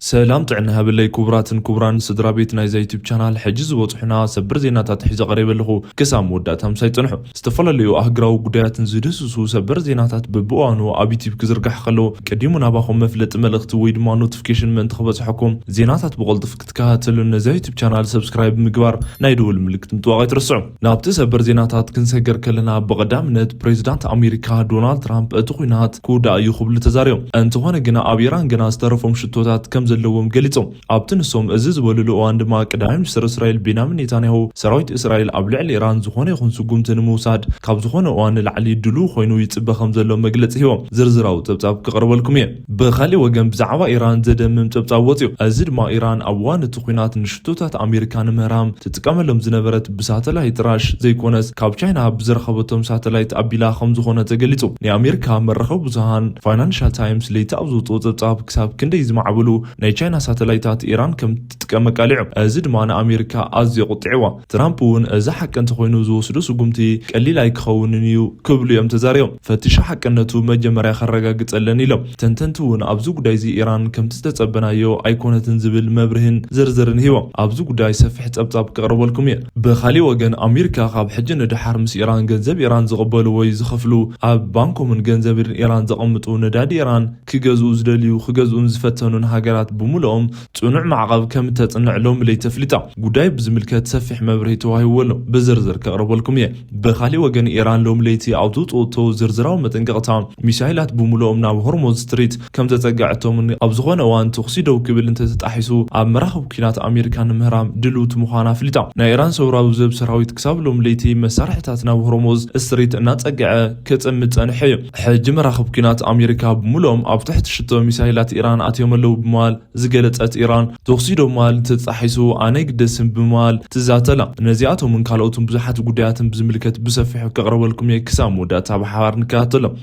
ሰላም ጥዕና ሃበለይ ክቡራትን ክቡራን ስድራ ቤት ናይዛ ዩቲዩብ ቻናል፣ ሕጂ ዝበጽሑና ሰበር ዜናታት ሒዘ ቀሪበ ኣለኹ። ክሳብ መወዳእታ ምሳይ ጽንሑ። ዝተፈላለዩ ኣህግራዊ ጉዳያትን ዝድህስሱ ሰበር ዜናታት በብእዋኑ ኣብ ዩቲዩብ ክዝርጋሕ ከሎ፣ ቀዲሙ ናባኹም መፍለጢ መልእኽቲ ወይ ድማ ኖቲፊኬሽን ምእንቲ ክበጽሐኩም፣ ዜናታት ብቐልጡፍ ክትከታተሉ ነዛ ዩቲዩብ ቻናል ሰብስክራይብ ምግባር፣ ናይ ደወል ምልክት ምጥዋቕ ኣይትረስዑ። ናብቲ ሰበር ዜናታት ክንሰገር ከለና፣ ብቐዳምነት ፕሬዚዳንት ኣሜሪካ ዶናልድ ትራምፕ እቲ ኲናት ክውዳእ እዩ ክብሉ ተዛሪቦም። እንተኾነ ግና ኣብ ኢራን ግና ዝተረፎም ሽቶታት ከም ዘለዎም ገሊጾም። ኣብቲ ንሶም እዚ ዝበሉሉ እዋን ድማ፣ ቀዳማይ ሚኒስትር እስራኤል ቤንያሚን ኔታንያሁ፣ ሰራዊት እስራኤል ኣብ ልዕሊ ኢራን ዝኾነ ይኹን ስጉምቲ ንምውሳድ ካብ ዝኾነ እዋን ንላዕሊ ድሉው ኮይኑ ይጽበ ከም ዘሎ መግለጺ ሂቦም። ዝርዝራዊ ጸብጻብ ክቕርበልኩም እየ። ብኻሊእ ወገን፣ ብዛዕባ ኢራን ዘደምም ጸብጻብ ወጺኡ። እዚ ድማ፣ ኢራን ኣብ እዋን እቲ ኲናት ንሽቶታት ኣሜሪካ ንምህራም ትጥቀመሎም ዝነበረት ብሳተላይት ራሽ ዘይኮነስ፣ ካብ ቻይና ብዝረኸበቶም ሳተላይት ኣቢላ ከም ዝኾነ ተገሊጹ። ናይ ኣሜሪካ መራኸቢ ብዙሃን ፋይናንሻል ታይምስ ለይቲ ኣብ ዘውጽኦ ጸብጻብ፣ ክሳብ ክንደይ ዝማዕበሉ ናይ ቻይና ሳተላይታት ኢራን ከም ትጥቀም ኣቃሊዑ። እዚ ድማ ንኣሜሪካ ኣዝዩ ኣቑጢዕዋ። ትራምፕ እውን፣ እዚ ሓቂ እንተኾይኑ፣ ዝወስዶ ስጉምቲ ቀሊል ኣይክኸውንን እዩ ክብሉ እዮም ተዛሪቦም። ፈቲሹ ሓቅነቱ መጀመርያ ከረጋግጸለን ኢሎም። ተንተንቲ እውን ኣብዚ ጉዳይ እዚ ኢራን ከምቲ ዝተጸበናዮ ኣይኮነትን ዝብል መብርህን ዝርዝርን ሂቦም። ኣብዚ ጉዳይ ሰፊሕ ጸብጻብ ከቕርበልኩም እየ። ብኻሊእ ወገን፣ ኣሜሪካ ካብ ሕጂ ንደሓር ምስ ኢራን ገንዘብ ኢራን ዝቕበሉ ወይ ዝኸፍሉ፣ ኣብ ባንኮምን ገንዘብን ኢራን ዘቐምጡ፣ ነዳዲ ኢራን ክገዝኡ ዝደልዩ ክገዝኡን ዝፈተኑን ሃገራት ብምልኦም ጽኑዕ ማዕቐብ ከም እተጽንዕ ሎሚ ለይቲ ኣፍሊጣ። ጉዳይ ብዝምልከት ሰፊሕ መብርሂ ተዋሂብዎ ኣሎ። ብዝርዝር ከቕርበልኩም እየ። ብኻሊእ ወገን፣ ኢራን ሎሚ ለይቲ ኣብ ዘውጽኦቶ ዝርዝራዊ መጠንቀቕታ፣ ሚሳይላት ብምልኦም ናብ ሆርሞዝ ስትሪት ከም ዘጸግዐቶምን ኣብ ዝኾነ እዋን ተኹሲ ደው ክብል እንተተጣሒሱ ኣብ መራኽብ ኲናት ኣሜሪካ ንምህራም ድልውቲ ምዃና ኣፍሊጣ። ናይ ኢራን ሰውራዊ ዘብ ሰራዊት ክሳብ ሎሚ ለይቲ መሳርሕታት ናብ ሆርሞዝ ስትሪት እናጸግዐ ክጽምድ ጸኒሑ እዩ። ሕጂ መራኽብ ኲናት ኣሜሪካ ብምልኦም ኣብ ትሕቲ ሽቶ ሚሳይላት ኢራን ኣትዮም ኣለዉ ብምባል ዝገለጸት ኢራን፣ ተኹሲ ደው ምባል እንተተጣሒሱ ኣነ ኣይግደስን ብምባል ትዛተላ። ነዚኣቶምን ካልኦትን ብዙሓት ጉዳያትን ብዝምልከት ብሰፊሑ ከቕርበልኩም እየ። ክሳብ መወዳእታ ብሓባር ንከታተሎም።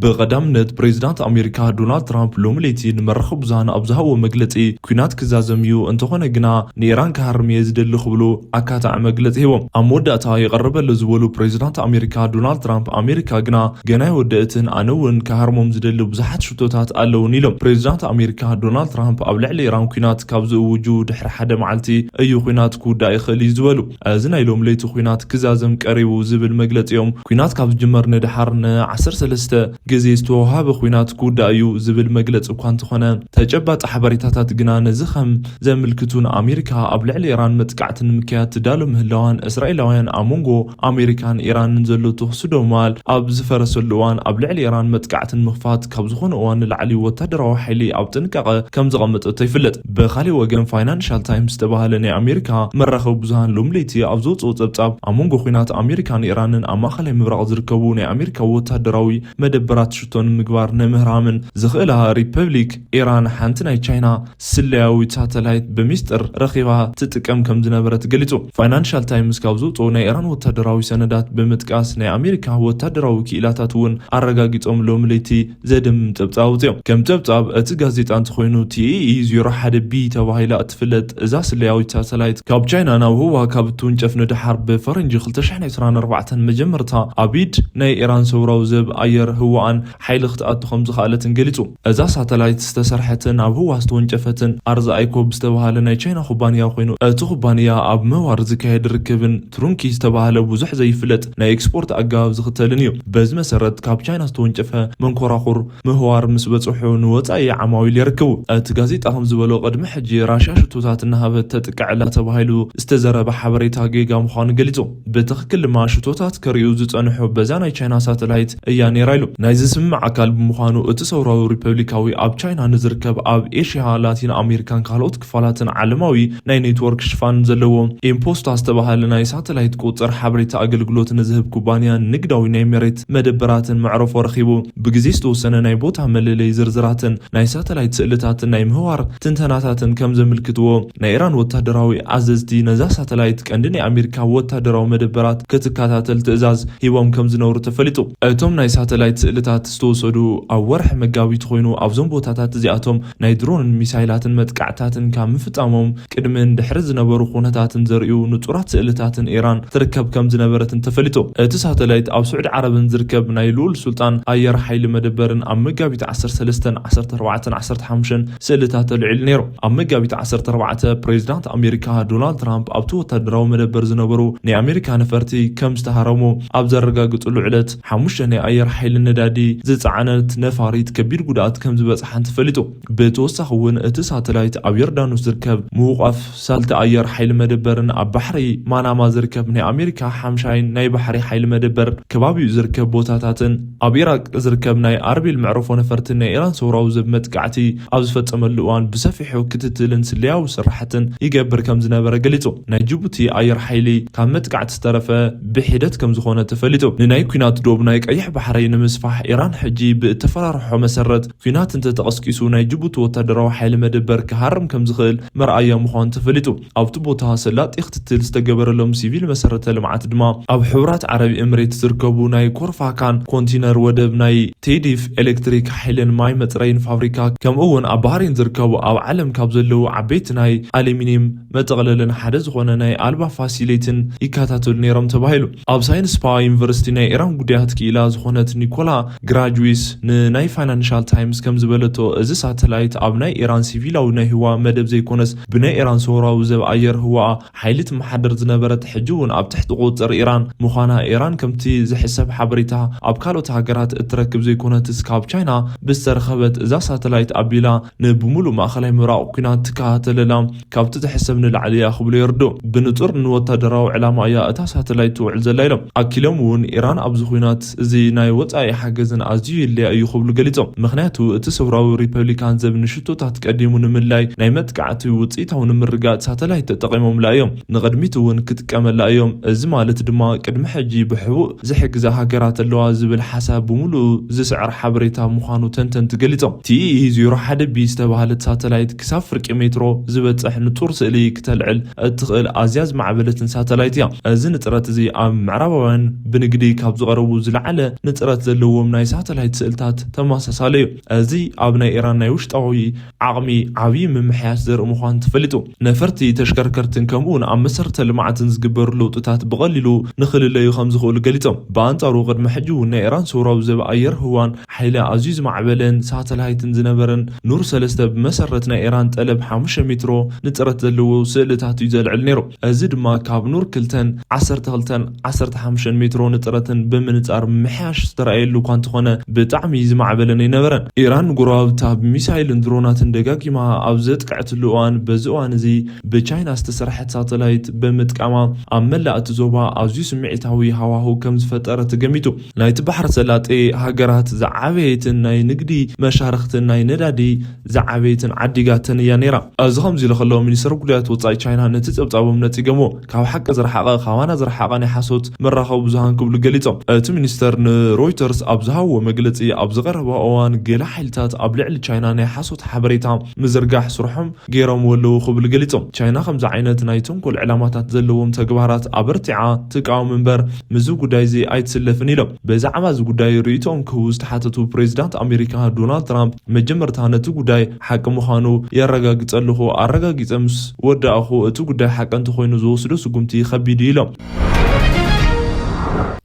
ብቐዳምነት፣ ፕሬዚዳንት ኣሜሪካ ዶናልድ ትራምፕ ሎሚ ለይቲ ንመራኸቢ ብዙሃን ኣብ ዝሃብዎ መግለጺ፣ ኲናት ክዛዘም እዩ፣ እንተኾነ ግና ንኢራን ክሃርም እየ ዝደሊ ክብሉ ኣካታዒ መግለጺ ሂቦም። ኣብ መወዳእታ ይቐርብ ኣሎ ዝበሉ ፕሬዚዳንት ኣሜሪካ ዶናልድ ትራምፕ፣ ኣሜሪካ ግና ገና ኣይወደእትን፣ ኣነ እውን ክሃርሞም ዝደሊ ብዙሓት ሽቶታት ኣለውን ኢሎም። ፕሬዚዳንት ኣሜሪካ ዶናልድ ትራምፕ ኣብ ልዕሊ ኢራን ኲናት ካብ ዝእውጁ ድሕሪ ሓደ መዓልቲ እዩ ኲናት ክውዳእ ይኽእል እዩ ዝበሉ። እዚ ናይ ሎም ለይቲ ኲናት ክዛዘም ቀሪቡ ዝብል መግለጺኦም፣ ኲናት ካብ ዝጅመር ንድሓር ን ዓሰርተ ሰለስተ ግዜ ዝተወሃበ ኲናት ክውዳእ እዩ ዝብል መግለጺ እኳ እንተኾነ፣ ተጨባጢ ሓበሬታታት ግና ነዚ ከም ዘምልክቱን ኣሜሪካ ኣብ ልዕሊ ኢራን መጥቃዕቲ ንምክያድ ትዳሎ ምህላዋን፣ እስራኤላውያን ኣብ መንጎ ኣሜሪካን ኢራንን ዘሎ ተኹሲ ደው ምባል ኣብ ዝፈረሰሉ እዋን፣ ኣብ ልዕሊ ኢራን መጥቃዕቲ ንምኽፋት ካብ ዝኾነ እዋን ንላዕሊ ወታደራዊ ሓይሊ ኣብ ጥንቃቐ ከም ዘቐመጠቶ ይፍለጥ። ብኻሊእ ወገን፣ ፋይናንሻል ታይምስ ዝተባህለ ናይ ኣሜሪካ መራኸቢ ብዙሃን ሎም ለይቲ ኣብ ዘውፅኦ ጸብጻብ፣ ኣብ መንጎ ኲናት ኣሜሪካን ኢራንን ኣብ ማእኸላይ ምብራቕ ዝርከቡ ናይ ኣሜሪካ ወታደራዊ መደበራት ሽቶ ንምግባር ንምህራምን ዝኽእላ ሪፐብሊክ ኢራን ሓንቲ ናይ ቻይና ስለያዊት ሳተላይት ብሚስጥር ረኺባ ትጥቀም ከም ዝነበረት ገሊጹ። ፋይናንሻል ታይምስ ካብ ዝውፅኡ ናይ ኢራን ወታደራዊ ሰነዳት ብምጥቃስ፣ ናይ ኣሜሪካ ወታደራዊ ክኢላታት እውን ኣረጋጊጾም ሎም ለይቲ ዘደምም ጸብጻብ ኣውጺኦም። ከም ጸብጻብ እቲ ጋዜጣ እንተኾይኑ፣ ቲ ኢ ኢ ዜሮ ሓደ ቢ ተባሂላ እትፍለጥ እዛ ስለያዊት ሳተላይት ካብ ቻይና ናብ ህዋ ካብ እትውንጨፍ ንደሓር ብፈረንጂ ክልተ ሽሕን ዕስራን ኣርባዕተን መጀመርታ ኣብ ኢድ ናይ ኢራን ሰውራዊ ዘብ ኣየር ህዋኣን ሓይሊ ክትኣቱ ከም ዝኸኣለትን ገሊጹ። እዛ ሳተላይት ዝተሰርሐትን ኣብ ህዋ ዝተወንጨፈትን ኣርዝ ኣይኮ ብዝተባሃለ ናይ ቻይና ኩባንያ ኮይኑ፣ እቲ ኩባንያ ኣብ ምህዋር ዝካየድ ርክብን ትሩንኪ ዝተባህለ ብዙሕ ዘይፍለጥ ናይ ኤክስፖርት ኣገባብ ዝኽተልን እዩ። በዚ መሰረት፣ ካብ ቻይና ዝተወንጨፈ መንኮራኹር ምህዋር ምስ በጽሑ ንወጻኢ ዓማዊል የርክቡ። እቲ ጋዜጣ ከም ዝበሎ፣ ቅድሚ ሕጂ ራሽያ ሽቶታት እናሃበት ተጥቅዕ ኣላ ተባሂሉ ዝተዘረበ ሓበሬታ ጌጋ ምዃኑ ገሊጹ። ብትኽክል ድማ ሽቶታት ከርእዩ ዝጸንሑ በዛ ናይ ቻይና ሳተላይት እያ ነይራ ኢሉ። ናይዚ ስምምዕ ኣካል ብምዃኑ፣ እቲ ሰውራዊ ሪፐብሊካዊ ኣብ ቻይና ንዝርከብ፣ ኣብ ኤሽያ፣ ላቲን ኣሜሪካን ካልኦት ክፋላትን ዓለማዊ ናይ ኔትወርክ ሽፋን ዘለዎ ኢምፖስታ ዝተባህለ ናይ ሳተላይት ቁጽር ሓበሬታ ኣገልግሎት ንዝህብ ኩባንያ ንግዳዊ ናይ መሬት መደበራትን መዕረፎ ረኺቡ። ብግዜ ዝተወሰነ ናይ ቦታ መለለይ ዝርዝራትን ናይ ሳተላይት ስእልታትን ናይ ምህዋር ትንተናታትን ከም ዘምልክትዎ፣ ናይ ኢራን ወታደራዊ ኣዘዝቲ ነዛ ሳተላይት ቀንዲ ናይ ኣሜሪካ ወታደራዊ መደበራት ክትከታተል ትእዛዝ ሂቦም ከም ዝነበሩ ተፈሊጡ። እቶም ናይ ሳተላይት ላይት ስእልታት ዝተወሰዱ ኣብ ወርሒ መጋቢት ኮይኑ፣ ኣብዞም ቦታታት እዚኣቶም ናይ ድሮንን ሚሳይላትን መጥቃዕታትን ካብ ምፍጻሞም ቅድምን ድሕሪ ዝነበሩ ኩነታትን ዘርእዩ ንጹራት ስእልታትን ኢራን ትርከብ ከም ዝነበረትን ተፈሊጡ። እቲ ሳተላይት ኣብ ስዑዲ ዓረብን ዝርከብ ናይ ልኡል ሱልጣን ኣየር ሓይሊ መደበርን ኣብ መጋቢት ዓሰርተ ሰለስተን ዓሰርተ ኣርባዕተን ዓሰርተ ሓሙሽተን ስእልታት ተልዒሉ ነይሩ። ኣብ መጋቢት ዓሰርተ ኣርባዕተ ፕሬዚዳንት ኣሜሪካ ዶናልድ ትራምፕ ኣብቲ ወታደራዊ መደበር ዝነበሩ ናይ ኣሜሪካ ነፈርቲ ከም ዝተሃረሙ ኣብ ዘረጋግጽሉ ዕለት፣ ሓሙሽተ ናይ ኣየር ሓይሊ ነዳዲ ዝጸዓነት ነፋሪት ከቢድ ጉድኣት ከም ዝበጽሓን ተፈሊጡ። ብተወሳኺ እውን እቲ ሳተላይት ኣብ ዮርዳኖስ ዝርከብ ምውቓፍ ሳልቲ ኣየር ሓይሊ መደበርን ኣብ ባሕሪ ማናማ ዝርከብ ናይ ኣሜሪካ ሓምሻይን ናይ ባሕሪ ሓይሊ መደበር ከባቢኡ ዝርከብ ቦታታትን ኣብ ኢራቅ ዝርከብ ናይ ኣርቢል መዕረፎ ነፈርትን ናይ ኢራን ሰውራዊ ዘብ መጥቃዕቲ ኣብ ዝፈጸመሉ እዋን ብሰፊሑ ክትትልን ስለያዊ ስራሕትን ይገብር ከም ዝነበረ ገሊጹ። ናይ ጅቡቲ ኣየር ሓይሊ ካብ መጥቃዕቲ ዝተረፈ ብሒደት ከም ዝኾነ ተፈሊጡ። ንናይ ኲናት ዶብ ናይ ቀይሕ ባሕሪ ንምስፋሕ ኢራን ሕጂ ብእተፈራርሖ መሰረት ኲናት እንተተቐስቂሱ ናይ ጅቡቲ ወታደራዊ ሓይሊ መደበር ክሃርም ከም ዝኽእል መርኣያ ምዃኑ ተፈሊጡ። ኣብቲ ቦታ ሰላጢ ክትትል ዝተገበረሎም ሲቪል መሰረተ ልምዓት ድማ ኣብ ሕቡራት ዓረብ ኤምሬት ዝርከቡ ናይ ኮርፋካን ኮንቲነር ወደብ፣ ናይ ቴዲፍ ኤሌክትሪክ ሓይልን ማይ መጽረይን ፋብሪካ፣ ከምኡ እውን ኣብ ባህሬን ዝርከቡ ኣብ ዓለም ካብ ዘለዉ ዓበይቲ ናይ ኣሉሚኒየም መጠቕለልን ሓደ ዝኾነ ናይ ኣልባ ፋሲሌትን ይከታተሉ ነይሮም ተባሂሉ። ኣብ ሳይንስ ፓ ዩኒቨርሲቲ ናይ ኢራን ጉዳያት ክኢላ ዝኾነት ኒኮላ ግራጅዊስ ንናይ ፋይናንሻል ታይምስ ከም ዝበለቶ፣ እዚ ሳተላይት ኣብ ናይ ኢራን ሲቪላዊ ናይ ህዋ መደብ ዘይኮነስ ብናይ ኢራን ሰውራዊ ዘብ ኣየር ህዋ ሓይሊ ትመሓደር ዝነበረት፣ ሕጂ እውን ኣብ ትሕቲ ቁጽጽር ኢራን ምዃና፣ ኢራን ከምቲ ዝሕሰብ ሓበሬታ ኣብ ካልኦት ሃገራት እትረክብ ዘይኮነትስ ካብ ቻይና ብዝተረኸበት እዛ ሳተላይት ኣቢላ ንብሙሉእ ማእኸላይ ምብራቕ ኲናት ትከታተለላ ካብቲ ዝሕሰብ ንላዕሊ እያ ክብሉ የርድኡ። ብንጹር ንወታደራዊ ዕላማ እያ እታ ሳተላይት ትውዕል ዘላ ኢሎም። ኣኪሎም እውን ኢራን ኣብዚ ኲናት እዚ ናይ ወጻኢ ሓገዝን ኣዝዩ የድልያ እዩ ክብሉ ገሊጾም። ምኽንያቱ እቲ ሰውራዊ ሪፐብሊካን ዘብ ንሽቶታት ቀዲሙ ንምልላይ ናይ መጥቃዕቲ ውጽኢታዊ ንምርጋጽ ሳተላይት ተጠቒሞምላ እዮም። ንቕድሚት እውን ክጥቀመላ እዮም። እዚ ማለት ድማ ቅድሚ ሕጂ ብሕቡእ ዝሕግዛ ሃገራት ኣለዋ ዝብል ሓሳብ ብምሉኡ ዝስዕር ሓበሬታ ምዃኑ ተንተንቲ ገሊጾም። ቲ ኢ ኢ ዜሮ ሓደ ቢ ዝተባህለት ሳተላይት ክሳብ ፍርቂ ሜትሮ ዝበጽሕ ንጹር ስእሊ ክተልዕል እትኽእል ኣዝያ ዝማዕበለትን ሳተላይት እያ። እዚ ንጥረት እዚ ኣብ ምዕራባውያን ብንግዲ ካብ ዝቐረቡ ዝለዓለ ንጥረት ዘለዎም ናይ ሳተላይት ስእልታት ተመሳሳሊ እዩ። እዚ ኣብ ናይ ኢራን ናይ ውሽጣዊ ዓቕሚ ዓብዪ ምምሕያሽ ዘርኢ ምዃኑ ተፈሊጡ። ነፈርቲ፣ ተሽከርከርትን ከምኡ እውን ኣብ መሰረተ ልምዓትን ዝግበሩ ለውጥታት ብቐሊሉ ንኽልለዩ ከም ዝኽእሉ ገሊጾም። ብኣንጻሩ ቅድሚ ሕጂ እውን ናይ ኢራን ሰውራዊ ዘብ ኣየር ህዋን ሓይሊ ኣዝዩ ዝማዕበለን ሳተላይትን ዝነበረን ኑር ሰለስተ ብመሰረት ናይ ኢራን ጠለብ ሓሙሽተ ሜትሮ ንጥረት ዘለዎ ስእልታት እዩ ዘልዕል ነይሩ። እዚ ድማ ካብ ኑር ክልተን ዓሰርተ ክልተን ዓሰርተ ሓሙሽተን ሜትሮ ንጥረትን ብምንጻር ምሕያሽ ዝተረኣየሉ እኳ እንተኾነ ብጣዕሚ ዝማዕበለን ኣይነበረን። ኢራን ንጎረባብታ ብሚሳይልን ድሮናትን ደጋጊማ ኣብ ዘጥቅዐትሉ እዋን፣ በዚ እዋን እዚ ብቻይና ዝተሰርሐት ሳተላይት ብምጥቃማ ኣብ መላእ እቲ ዞባ ኣዝዩ ስምዒታዊ ሃዋህው ከም ዝፈጠረ ተገሚቱ። ናይቲ ባሕሪ ሰላጤ ሃገራት ዝዓበየትን ናይ ንግዲ መሻርኽትን ናይ ነዳዲ ዝዓበየትን ዓዲጋተን እያ ነይራ። እዚ ከምዚ ኢሉ ከሎ፣ ሚኒስትር ጉዳያት ወጻኢ ቻይና ነቲ ጸብጻቦም ነጺጎሞ። ካብ ሓቂ ዝረሓቐ፣ ካባና ዝረሓቐ ናይ ሓሶት መራኸቢ ብዙሃን ክብሉ ገሊጾም። እቲ ሚኒስተር ንሮይተርስ ኣብ ዝሃብዎ መግለጺ፣ ኣብ ዝቐረባ እዋን ገለ ሓይልታት ኣብ ልዕሊ ቻይና ናይ ሓሶት ሓበሬታ ምዝርጋሕ ስርሖም ገይሮም ኣለዉ ክብሉ ገሊጾም። ቻይና ከምዚ ዓይነት ናይ ተንኮል ዕላማታት ዘለዎም ተግባራት ኣበርቲዓ ትቃወም እምበር፣ ምስዚ ጉዳይ እዚ ኣይትስለፍን ኢሎም። ብዛዕባ እዚ ጉዳይ ርእይቶኦም ክህቡ ዝተሓተቱ ፕሬዚዳንት ኣሜሪካ ዶናልድ ትራምፕ፣ መጀመርታ ነቲ ጉዳይ ሓቂ ምዃኑ የረጋግጸ ኣለኹ፣ ኣረጋጊጸ ምስ ወዳእኹ እቲ ጉዳይ ሓቂ እንተኾይኑ ዝወስዶ ስጉምቲ ከቢድ እዩ ኢሎም።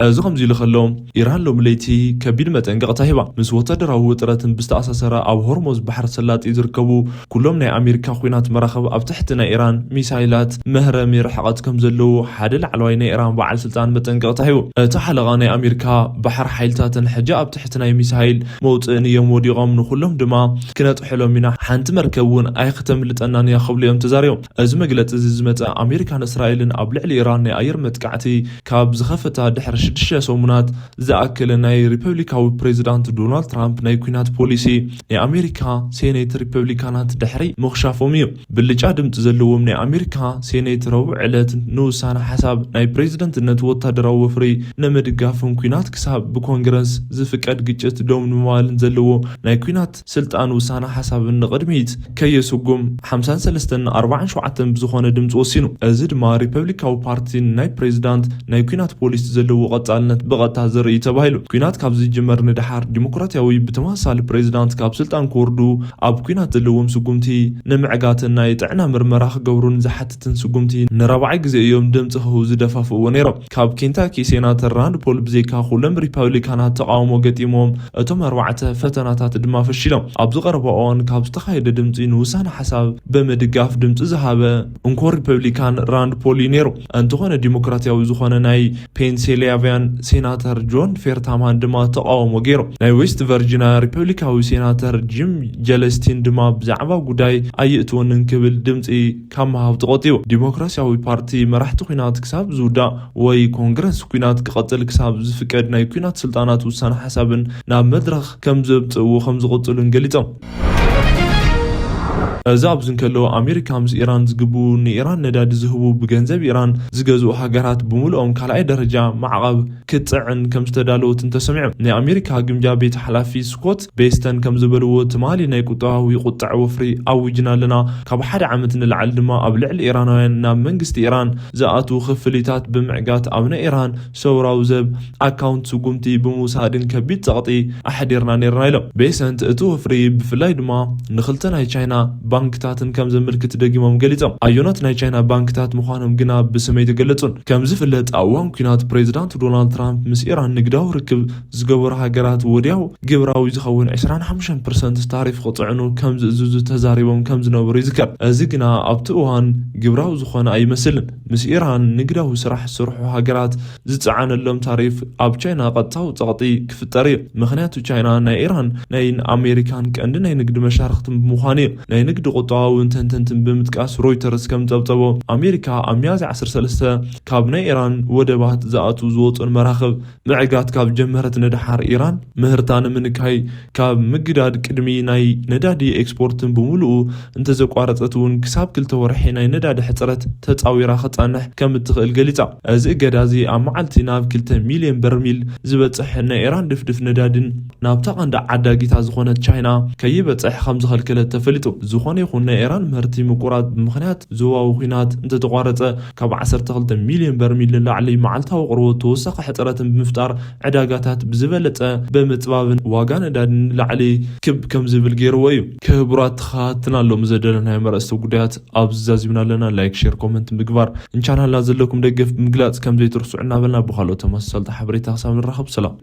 እዚ ከምዚ ኢሉ ከሎ፣ ኢራን ሎሚ ለይቲ ከቢድ መጠንቀቕታ ሂባ። ምስ ወታደራዊ ውጥረትን ብዝተኣሳሰረ፣ ኣብ ሆርሞዝ ባሕሪ ሰላጢ ዝርከቡ ኩሎም ናይ ኣሜሪካ ኲናት መራኽብ ኣብ ትሕቲ ናይ ኢራን ሚሳይላት መህረሚ ርሕቐት ከም ዘለዉ ሓደ ላዕለዋይ ናይ ኢራን በዓል ስልጣን መጠንቀቕታ ሂቡ። እቲ ሓለቓ፣ ናይ ኣሜሪካ ባሕሪ ሓይልታትን ሕጂ ኣብ ትሕቲ ናይ ሚሳይል መውጽእን እዮም ወዲቖም፣ ንኹሎም ድማ ክነጥሕሎም ኢና፣ ሓንቲ መርከብ እውን ኣይክተምልጠናን እያ ክብሉ እዮም ተዛሪቦም። እዚ መግለጺ እዚ ዝመጸ፣ ኣሜሪካን እስራኤልን ኣብ ልዕሊ ኢራን ናይ ኣየር መጥቃዕቲ ካብ ዝኸፈታ ድሕሪ ሽዱሽተ ሰሙናት ዝኣክል፣ ናይ ሪፐብሊካዊ ፕሬዚዳንት ዶናልድ ትራምፕ ናይ ኲናት ፖሊሲ ናይ ኣሜሪካ ሴኔት ሪፐብሊካናት ድሕሪ ምኽሻፎም እዩ። ብልጫ ድምፂ ዘለዎም ናይ ኣሜሪካ ሴኔት ረቡዕ ዕለት ንውሳነ ሓሳብ ናይ ፕሬዚደንትነት ወታደራዊ ወፍሪ ንምድጋፍን ኲናት ክሳብ ብኮንግረስ ዝፍቀድ ግጭት ደው ንምባልን ዘለዎ ናይ ኲናት ስልጣን ውሳነ ሓሳብን ንቕድሚት ከየስጉም ሓምሳን ሰለስተን ኣርባዓን ሸውዓተን ብዝኾነ ድምፂ ወሲኑ። እዚ ድማ ሪፐብሊካዊ ፓርቲን ናይ ፕሬዚዳንት ናይ ኲናት ፖሊሲ ዘለዎ ቀጻልነት ብቐጥታ ዘርኢ እዩ ተባሂሉ። ኲናት ካብ ዝጅመር ንደሓር ዲሞክራሲያዊ ብተመሳሳሊ ፕሬዚዳንት ካብ ስልጣን ክወርዱ ኣብ ኲናት ዘለዎም ስጉምቲ ንምዕጋትን ናይ ጥዕና ምርመራ ክገብሩን ዝሓትትን ስጉምቲ ንራብዓይ ግዜ እዮም ድምፂ ክህቡ ዝደፋፍእዎ ነይሮም። ካብ ኬንታኪ ሴናተር ራንድ ፖል ብዘይካ ኩሎም ሪፐብሊካናት ተቃውሞ ገጢሞም እቶም ኣርባዕተ ፈተናታት ድማ ፈሺሎም። ኣብዚ ቀረባ እዋን ካብ ዝተኻየደ ድምፂ ንውሳነ ሓሳብ ብምድጋፍ ድምፂ ዝሃበ እንኮ ሪፐብሊካን ራንድ ፖል እዩ ነይሩ። እንተኾነ ዲሞክራሲያዊ ዝኾነ ናይ ፔንሲልቫንያ ሴናተር ጆን ፌርታማን ድማ ተቃውሞ ገይሩ። ናይ ዌስት ቨርጂንያ ሪፐብሊካዊ ሴናተር ጂም ጀለስቲን ድማ ብዛዕባ ጉዳይ ኣየእትወንን ክብል ድምፂ ካብ ምሃብ ተቆጢቡ። ዲሞክራሲያዊ ፓርቲ መራሕቲ ኲናት ክሳብ ዝውዳእ ወይ ኮንግረስ ኲናት ክቐጽል ክሳብ ዝፍቀድ ናይ ኲናት ስልጣናት ውሳነ ሓሳብን ናብ መድረኽ ከም ዘምጽእዎ ከም ዝቕጽሉን ገሊጾም። እዚ ኣብዚ እንከሎ ኣሜሪካ ምስ ኢራን ዝግብኡ ንኢራን ነዳዲ ዝህቡ ብገንዘብ ኢራን ዝገዝኡ ሃገራት ብምልኦም ካልኣይ ደረጃ ማዕቐብ ክትጽዕን ከም ዝተዳለወትን ተሰሚዑ። ናይ ኣሜሪካ ግምጃ ቤት ሓላፊ ስኮት ቤስተን ከም ዝበልዎ ትማሊ ናይ ቁጠባዊ ቁጠዐ ወፍሪ ኣዊጅና ኣለና። ካብ ሓደ ዓመት ንላዕሊ ድማ ኣብ ልዕሊ ኢራናውያን ናብ መንግስቲ ኢራን ዝኣትዉ ክፍሊታት ብምዕጋት ኣብ ናይ ኢራን ሰውራዊ ዘብ ኣካውንት ስጉምቲ ብምውሳድን ከቢድ ጸቕጢ ኣሕዲርና ነይርና ኢሎም። ቤሰንት እቲ ወፍሪ ብፍላይ ድማ ንክልተ ናይ ቻይና ባንክታትን ከም ዘመልክት ደጊሞም ገሊጾም። ኣዮናት ናይ ቻይና ባንክታት ምዃኖም ግና ብስም ኣይተገለጹን። ከም ዝፍለጥ ኣብ እዋን ኲናት ፕሬዚዳንት ዶናልድ ትራምፕ ምስ ኢራን ንግዳዊ ርክብ ዝገበሩ ሃገራት ወዲያው ግብራዊ ዝኸውን ዕስራን ሓሙሽተን ፐርሰንት ታሪፍ ክጽዕኑ ከም ዝእዝዙ ተዛሪቦም ከም ዝነበሩ ይዝከር። እዚ ግና ኣብቲ እዋን ግብራዊ ዝኾነ ኣይመስልን። ምስ ኢራን ንግዳዊ ስራሕ ዝሰርሑ ሃገራት ዝጸዓነሎም ታሪፍ ኣብ ቻይና ቀጥታዊ ጸቕጢ ክፍጠር እዩ። ምኽንያቱ ቻይና ናይ ኢራን ናይ ኣሜሪካን ቀንዲ ናይ ንግዲ መሻርክትን ብምዃኑ እዩ። ናይ ንግዲ ቁጠባዊ ተንተንትን ብምጥቃስ ሮይተርስ ከም ጸብጸቦ ኣሜሪካ ኣብ ሚያዝያ ዓሰርተ ሰለስተ ካብ ናይ ኢራን ወደባት ዝኣትዉ ዝወጹን መራኽብ ምዕጋት ካብ ጀመረት ንደሓር ኢራን ምህርታ ንምንካይ ካብ ምግዳድ ቅድሚ ናይ ነዳዲ ኤክስፖርትን ብምሉኡ እንተዘቋረጸት እውን ክሳብ ክልተ ወርሒ ናይ ነዳዲ ሕጽረት ተጻዊራ ክጸንሕ ከም እትኽእል ገሊጻ። እዚ እገዳ እዚ ኣብ መዓልቲ ናብ ክልተ ሚልዮን በርሚል ዝበጽሕ ናይ ኢራን ድፍድፍ ነዳድን ናብታ ቀንዲ ዓዳጊታ ዝኾነት ቻይና ከይበጽሕ ከም ዝኸልከለት ተፈሊጡ። ዝኾነ ይኹን ናይ ኢራን ምህርቲ ምቁራጽ ብምኽንያት ዞባዊ ኲናት እንተተቋረጸ ካብ ዓሰርተ ክልተ ሚልዮን በርሚል ንላዕሊ መዓልታዊ ኣቕርቦት ተወሳኺ ሕጽረትን ብምፍጣር ዕዳጋታት ብዝበለጸ ብምጽባብን ዋጋ ነዳዲ ንላዕሊ ክብ ከም ዝብል ገይርዎ እዩ። ክቡራት ተኸታተልና ሎም ዘደለናዮም ኣርእስተ ጉዳያት ኣብዚ ዛዚምና ኣለና። ላይክ፣ ሼር፣ ኮመንት ምግባር ንቻናልና ዘለኩም ደገፍ ብምግላጽ ከም ዘይትርስዑ እናበልና ብኻልኦት ተመሳሰልቲ ሓበሬታ ክሳብ ንራኸብ ሰላም።